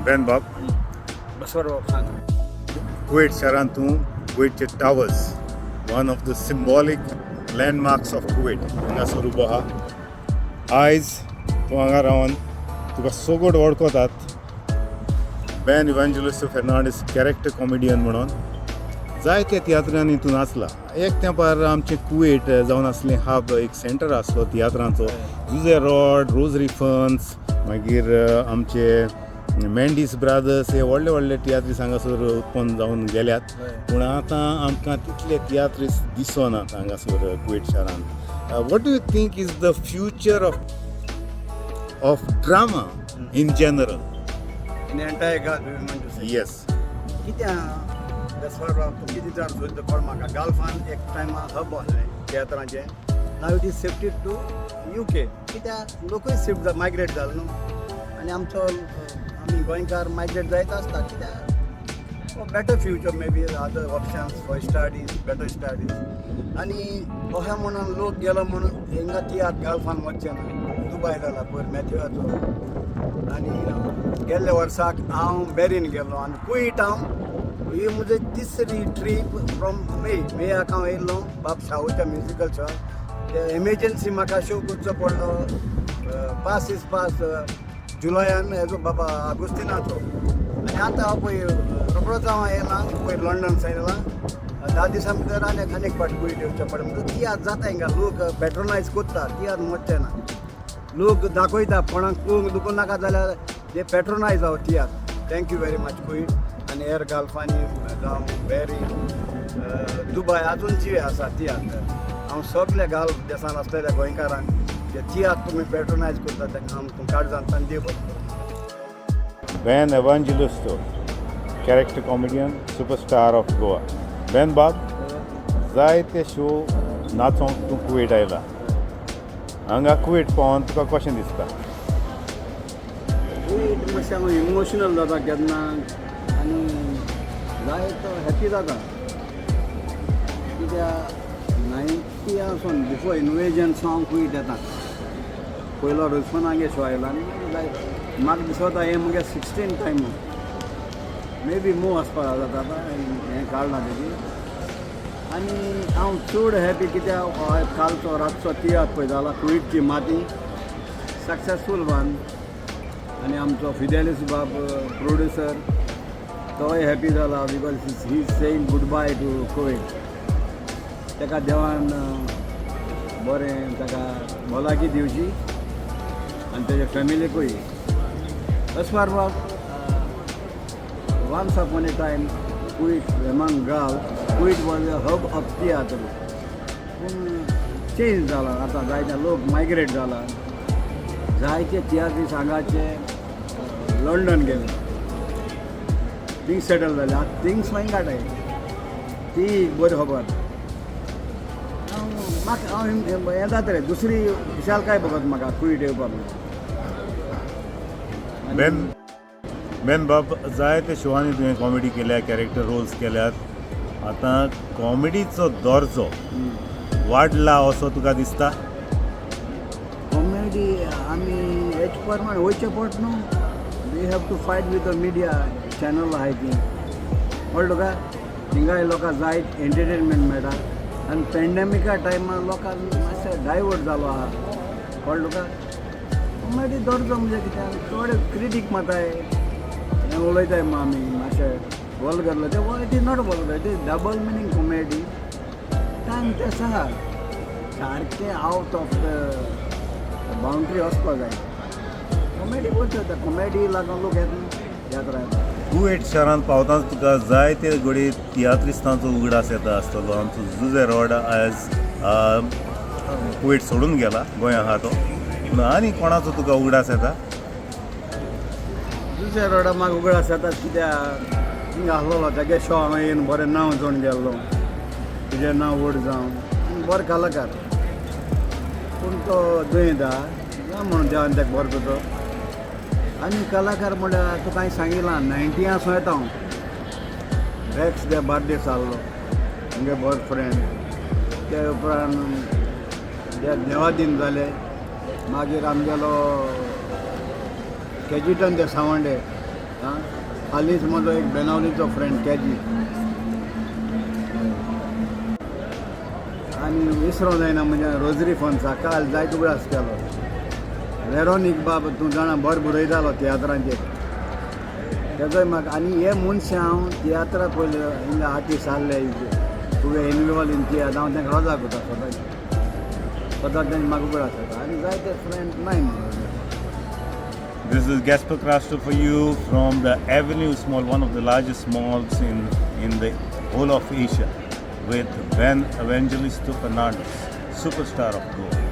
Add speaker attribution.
Speaker 1: बेन बाब.
Speaker 2: बसवर बाब, सांग.
Speaker 1: कुवेट शारांत तूं कुवेटचे towers, one of the symbolic landmarks of Kuwait, हांगासर उबो आहा. आयज तूं हांगा रावन तुका सगळो वळखतात बेन इवांजेलिस्तो फेर्नांडीस कॅरेक्टर कॉमेडियन म्हणून. जायत्या तियात्रांनी तूं नाचला. एक तेंपार आमचें कुवेट जावन आसलें हब, एक सेंटर आसलो तियात्रांचो. जुजे रॉड, रोजरी फन्स, मागीर आमचे मेंडीस ब्रादर्स, हे व्हडले व्हडले तियात्रीस हांगासर उत्पन्न जावन गेल्यात. पूण आतां आमकां तितले तियात्रीस दिसनात हांगासर कुवेट शारांत. What do you think is the future of drama in general?
Speaker 2: In entire Gulf, you mean to say?
Speaker 1: Yes.
Speaker 2: कित्याक बेसवर बाब, तूं कितें जाण सोदता कोण म्हाका. गाल्फान एक टायमा हब आसलें तियात्रांचें. Now it is shifted to UK, कित्याक लोकूय शिफ्ट मायग्रेट जालो न्हू आनी आमचो आमी गोंयकार मायग्रेट जायत आसता, कित्याक better future, maybe other options for studies, better studies. आनी अशें म्हणून लोक गेलो म्हणून हिंगा तियात्र गाल्फान वचचे ना. दुबाय जाला पयर मॅथ्यूआचो आनी गेल्ल्या वर्साक हांव बॅरीन गेल्लो आनी कुवेट हांव ही म्हजी तिसरी ट्रीप फ्रॉम मे. मेयाक हांव येयल्लो बाब शाहूच्या म्युजिकल शो. ते एमर्जन्सी म्हाका शो करचो पडलो, पास is पास, जुलयान हेजो बाबा आगुस्तिनाचो. आनी आतां हांव पळय रोखडोच हांव येयला पयर लंडन सायन येयला. 10 दिसां भितर आनी आनीक फावट कुवेट येवचें पडलें. म्हणटकच तियात्र जाता हिंगा, लोक पेट्रोनायज करता तियात्र, मरचे ना. लोक दाखयता कोणाक पळोवंक दुखून नाका जाल्यार ते पेट्रोनायज जावं तियात्र. Thank you very much Kuwait आनी एअर गाल्फांनी जावं बॅरीन, दुबाय अजून जिवे आसा तियात्र. हांव सगल्या गाल्फ देसान आसलेल्या गोंयकारांक जे तियात्र तुमी पेट्रोनायज करता तांकां हांव काळजांतल्यान देव बरें करूं.
Speaker 1: Ben Evangelisto, character comedian, superstar of Goa. Ben बाब, जायते शो नाचोंक तूं कुवेट आयला. हांगा कुवेट पळोवन तुका कशें दिसता?
Speaker 2: कुवेट मातशें हांव इमोशनल जाता केन्ना आनी जाय तो हॅपी जाता, कित्याक 90 आसून बिफोर इनवेजन हांव कुवेट येता. पयलो रोजफनागे शो आयलो आनी मागीर जाय म्हाका दिसता हें मुगे 16 टायम, मे बी मोर आसपाक जाता. आतां हें काडलां तेजी आनी हांव चड हॅपी कित्याक कालचो रातचो तियात्र पळय जाला कुवेटची माती, सक्सेसफूल वन. आनी आमचो फिदेलीस बाब प्रोड्युसर तोय हॅपी जाला because he is saying good bye to Kuwait. ताका देवान बरें ताका भलायकी दिवची आनी तेज्या फॅमिलीकूय. अस्वार बाब, once upon a time Kuwait, among Gulf, Kuwait was a hub of tiatr. पूण चेंज जाला आतां. जायते लोक मायग्रेट जाला, जायते तियात्रीस हांगाचे लंडन गेले, थिंग सेटल जाले. आतां थिंग स्वयं काडाय ती एक बरी खबर. हांव म्हाका हांव हें जाता रे, दुसरी खुशालकाय भोगत म्हाका कुवेट येवपाक.
Speaker 1: बेन बेन बाब, जायते शोवांनी तुवें कॉमेडी केल्या, कॅरेक्टर रोल्स केल्यात. आतां कॉमेडीचो दर्जो वाडला असो तुका दिसता?
Speaker 2: कॉमेडी आमी हेच प्रमाणे वयचें पडटा न्हू. We have to fight with the media channel आहाय ती, कळ्ळें तुका? थिंगाय लोकां जाय एंटरटेनमेंट मेळटा आनी पेंडेमिका टायमार लोकांक मातशें डायवर्ट जालो आहा, कळ्ळें तुका? कॉमेडी दर्जो म्हणजे कितें, चड क्रिटीक माताय, हें उलयताय आमी मातशें वल्गर तें. It is not vulgar, it is double meaning comedy. Time तें आहा, सारकें आवट ऑफ the boundary वचपा जाय. कॉमेडी बरी जाता, कॉमेडी लागून लोक येता, जात्रा येता.
Speaker 1: कुवेट शारांत पावताच तुका जायते घडये तियात्रिस्तांचो उगडास येता आसतलो. आमचो जुजे रॉड आयज कुवेट सोडून गेला, गोंया आहा तो. पूण आनी कोणाचो तुका उगडास येता?
Speaker 2: दुसऱ्या रोडा म्हाका उगडास येता, कित्याक थिंगा आसलेलो तेगे शो हांवें येवन बरें नांव जोडून गेल्लो, तुजें नांव व्हड जावं. बरो कलाकार, पूण तो दुयेंत आहा म्हणून देवान ताका बरो करचो. आनी कलाकार म्हणल्यार तुका हांवें सांगिलां, 90 आसूं येता हांव. रेक्स दे बार्देस आहलो मुगे बरो फ्रेंड. ते उपरांत ते देवादीन जाले. मागीर आमगेलो केजिटन दे सावंडे आं, हालींच म्हजो एक बेनावलीचो फ्रेंड कॅजी. आनी विसरो जायना म्हणजे रोजरी फोन्सा काल जायत उगडास केलो. वेरोनीक बाब, तूं जाणा, बरो बरयतालो तियात्रांचेर, तेजोय म्हाका. आनी हे मनशां हांव तियात्रा पयले हिंगा आर्टिस्ट आहले तुवें इनवॉल्व इन तियात्र, हांव तांकां रोजा करता सदांच सदांच. तेंचे म्हाका उगडास जाता आनी जायते फ्रेंड नाय म्हणून.
Speaker 1: This is Gasper Crasto for you from the Avenues Mall, one of the largest malls in the whole of Asia, with Ben Evangelisto Fernandez, superstar of Goa.